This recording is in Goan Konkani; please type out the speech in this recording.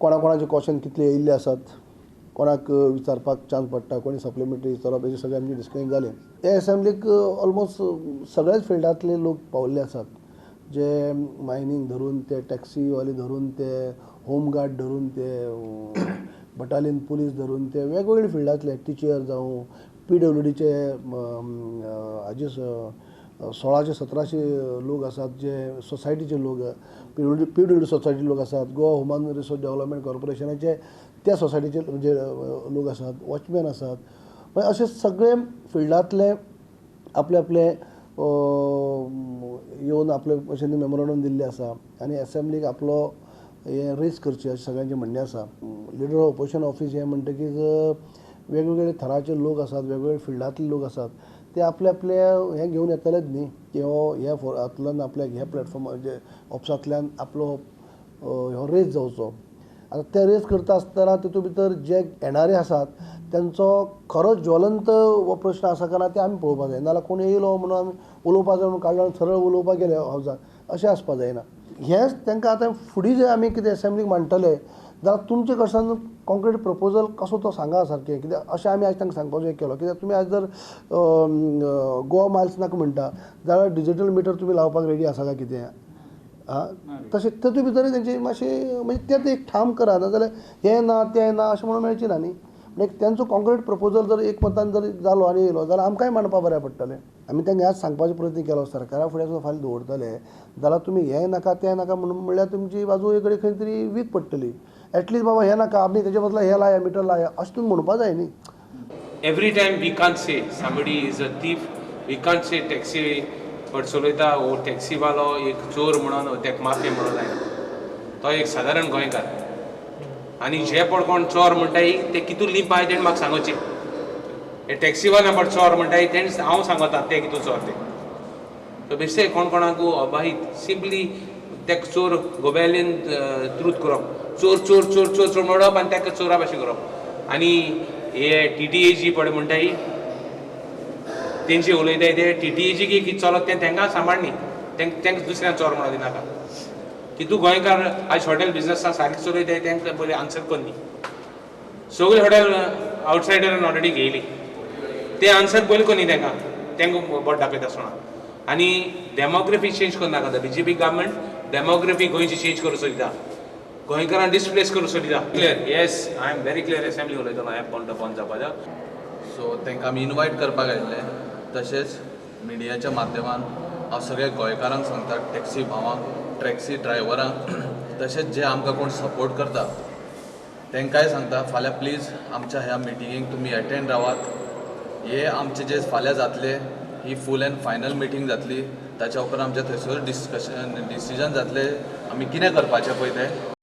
कोणा कोणाचे क्वेश्चन कितले येयल्ले आसात, कोणाक विचारपाक चान्स पडटा, कोणी सप्लिमेंटरी विचारप, हेजें सगळें आमचें डिस्कशन जालें. ते एसेंब्लीक ऑलमोस्ट सगळ्याच फिल्डांतले लोक पावल्ले आसात, जे मायनींग धरून ते टॅक्सीवाले धरून ते होमगार्ड धरून ते बटालियन पुलीस धरून ते वेगवेगळे फिल्डांतले टिचर जावं पीडब्ल्यूडीचे हाजे 1600-1700 लोक आसात, जे सोसायटीचे लोक, पीडब्ल्यूडी सोसायटी लोक आसात, गोवा ह्युमन रिसोर्स डेव्हलपमेंट कॉर्पोरेशनाचे त्या सोसायटीचे जे लोक आसात, वॉचमॅन आसात. मागीर अशे सगळे फिल्डांतले आपले आपले येवन आपले भशेन मेमोरंडम दिल्लें आसा आनी एसेंब्लीक आपलो हें रेज करचें अशें सगळ्यांचें म्हणणें आसा. लिडर ऑफ ऑपोजिशन ऑफीस हें म्हणटकीच वेगवेगळे थराचे लोक आसात, वेगवेगळे फिल्डांतले लोक आसात, ते आपले आपले हें घेवन येतलेच न्ही की हो ह्या फोरांतल्यान आपल्याक ह्या प्लॅटफॉर्मार जे ऑफिसांतल्यान आपलो हो रेज जावचो. आतां ते रेज करता आसतना तितूंत भितर जे येणारे आसात तेंचो खरो ज्वलंत हो प्रश्न आसा काय ना तें आमी पळोवपाक जाय. नाजाल्यार कोण येयलो म्हणून आमी उलोवपाक जाय म्हणून काडलो आनी सरळ उलोवपाक गेले हावजान, अशें आसपाक जायना. हेंच तांकां आतां फुडें जे आमी कितें एसेंब्लीक मांडटले जाल्यार तुमचे कडल्यान कॉन्क्रीट प्रपोजल कसो तो सांगा सारकें, कित्याक अशें आमी आयज तांकां सांगपाचो एक केलो. कित्याक तुमी आयज जर गोवा मायल्स नाका म्हणटा जाल्यार डिजीटल मिटर तुमी लावपाक रेडी आसा काय कितें आं, तशें तातूंत भितर तेंची मातशी म्हणजे तें एक ठाम करा, नाजाल्यार हें ना तें ना अशें म्हणून मेळचें ना न्ही. म्हणजे तेंचो कॉन्क्रीट प्रपोजल जर एक मतान जर जालो आनी येयलो जाल्यार आमकांय मांडपा बऱ्याक पडटलें. आमी तांकां आज सांगपाचो प्रयत्न केलो, सरकारा फुडें सुद्दां फाल्यां दवरतले जाल्यार तुमी हें नाका तें नाका म्हणून म्हणल्यार तुमची बाजू एक कडेन खंय तरी वीक पडटली. एटलीस्ट बाबा हें नाका आमी तेजे बदला हें लाया मिटर लाया अशें तुमी म्हणपा जाय न्ही. Every time we can't say somebody is a thief, we can't say taxi पण चलयता वो टॅक्सीवालो एक चोर म्हणून तेका माफिया म्हणून जायना. तो एक सादारण गोंयकार आनी जे पळ कोण चोर म्हणटाय ते कितू लिंपाय तेणें म्हाका सांगोचें. हे टॅक्सीवाले पण चोर म्हणटाय तेणें हांव सांगता ते कितू चोर ते. सो बेश्टे कोण कोणाक अबाहीत सिंपली तेका चोर गोबेलीन ट्रूथ करप, चोर चोर चोर चोर चोर म्हणप आनी तेका चोरा भाशेन करप. आनी हे टीटीएजी पळय म्हणटाय तेंचे उलयताय ते टीटीएजी की कितें चलत तें तेंकां सांबाळ न्ही, तेंकां दुसऱ्यान चोर म्हणून दिनाका. की तूं गोंयकार आयज हॉटेल बिजनसा सारकें चलयताय तेंकां पयलीं आन्सर कर न्ही. सगळीं हॉटेल आवटसायडरान ऑलरेडी घेयली ते आन्सर पयलीं कर न्ही तेंकां, तेंकां बोट दाखयता आसतना. आनी डेमोग्राफी चेंज करनाका, बीजेपी गव्हर्मेंट डेमोग्राफी गोंयची चेंज करूंक सोदिता, गोंयकारांक डिस्प्लेस करूंक सोदिता. Clear, yes I am very clear. Assembly उलयतलो हें बंद बंद जावपाचो. सो तांकां आमी इनवायट करपाक आयिल्ले. तशेंच मिडियाच्या माध्यमान हांव सगळ्या गोंयकारांक सांगता, टॅक्सी भावांक, टॅक्सी ड्रायव्हरांक, तशेंच जे आमकां कोण सपोर्ट करता तांकांय सांगता, फाल्यां प्लीज आमच्या ह्या मिटिंगेक तुमी एटेंड रावात. हे आमचे जे फाल्यां जातले ही फूल एंड फायनल मिटींग जातली. ताच्या उपरांत आमच्या थंयसर डिस्कशन डिसिजन जातले आमी कितें करपाचें पळय तें.